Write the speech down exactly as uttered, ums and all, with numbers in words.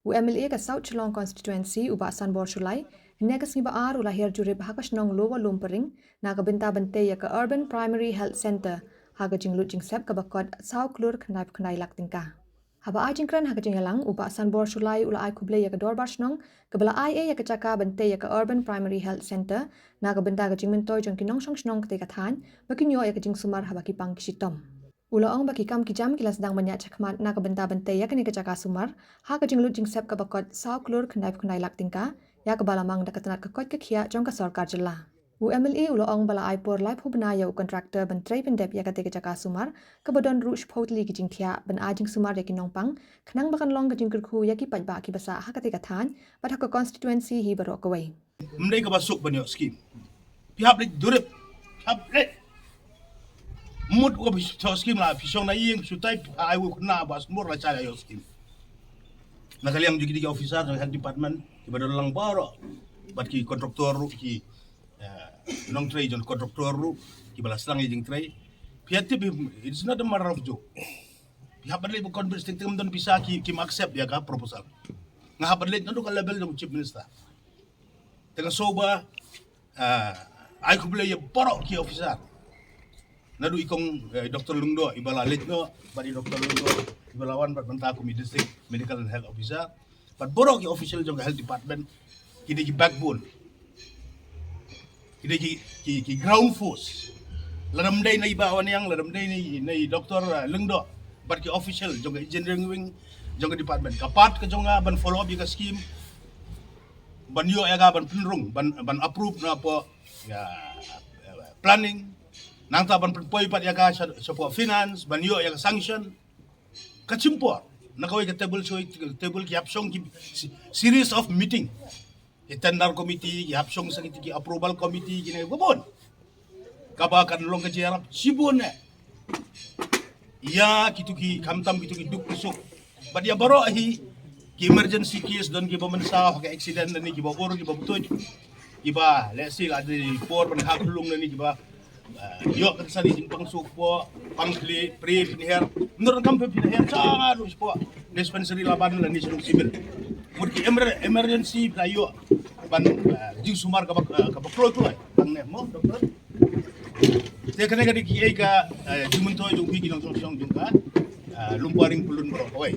U MLA ka South Shillong Constituency, u Bah Sanbor Shullai, hynne ka sngi Ba-ar u la hiar jurip ha ka shnong Lower Lumparing na ka bynta ban tei ïa ka Urban Primary Health Centre ha ka jinglut jingsep kaba kot saw klur khyndai phew khyndai lak tyngka. Haba ai jingkren ha ka jingïalang, u Bah Sanbor Shullai u la ai khublei ïa ka dorbar shnong kaba la ai ei ïa ka jaka ban tei ïa ka Urban Primary Health Centre na ka bynta ka jingmyntoi jong ki nongshong shnong katei ka thaiñ ba kin ïoh ïa ka jingsumar haba ki pang ki shitom. U la ong ba ki kam ki jam ki la sdang ban ïaid shakhmat na ka bynta ban tei ïa kane ka jaka sumar ha ka jinglut jingsep kaba kot saw klur khyndai phew khyndai lak tyngka, ïa kaba la mang da ka tnat ka koit ka khiah jong ka sorkar jylla. U MLA u la ong ba la ai por laiphew bnai ïa u contractor ban trei pyndep ïa katei ka jaka sumar kaba don ruh shiphew tylli ki jingthiah ban ai jingsumar ïa ki nongpang, khnang ba kan long ka jingkyrkhu ïa ki paidbah kiba sah ha katei ka thaiñ bad ha ka constituency hi baroh kawei. Ym dei kaba suk ban ïoh skim. Phi hap leit jurip. Phi hap leit. Mut u phi ïoh skim la phi shong na ïing, phi shu tei, phi ai u khynnah Bah Sanbor la shah ïoh skim. Na ka liang jong ki dei ki officer jong health department kiba don lang baroh, bad ki contractor ruh, ki, eh, nongtrei jong contractor ruh kiba la sdang ïa jingtrei. Phi hap tip, it's not a matter of joke. Phi hap ban leit ba convince, teng teng ym don pisa ki, kim accept ïa ka proposal. Nga hap ban leit naduh ka level jong Chief Minister. Te nga sngewbha, ah, ai khublei ïa baroh ki officer. Naduh i kong, eh, Doctor Lyngdoh iba la leit noh, bad i Doctor Lyngdoh iba la wan bad mynta kum i District Medical and Health Officer. Bad baroh ki official jong ka Health Department, ki dei ki backbone. Ki dei ki, ki, ki ground force. Lada ym dei na i Bah Wanniang, lada ym dei na i, na i Doctor, uh, Lyngdoh, bad ki official jong ka engineering wing jong ka department. Ka part ka jong nga ban follow up ïa ka scheme, ban ïoh ïa ka, ban pynrung, ban, ban approve na poh, ïa, planning. Nangta ban pynpoi pat ïa ka sha, sha poh finance, ban ïoh ïa ka sanction. Ka chim por. Na kawei ka table, sha kawei ka table ki hap shong ki se-, series of meeting. Ki tender committee, ki hap shong sa kiti ki approval committee, kine babun. Kaba kan long ka jingïarap shibun eh ïa kito ki, khamtam kito ki duk ki suk. Bad ïa baroh hi ki emergency case, don kiba mynsaw ha ka accident lane kiba ur kiba btuid, kiba lehse la dei por ban kha khunlung lane kiba, eh, ïoh kan sa dei jingpang suk, poh pang khlieh, pre, pynhiar. Ym don kam pynhiar sha nga ruh, poh dispensary Laban lane sha Nong Sibil. Mut ki emer-, emergency phi la ïoh ban, eh, jingsumar kaba, eh, kaba kloi kloi. Tang ne mo, Doctor? Te kane ka dei kiei ka, eh, jingmyntoi jong phi ki nongshong shnong jong ka, eh, Lumparing Pyllun baroh kawei.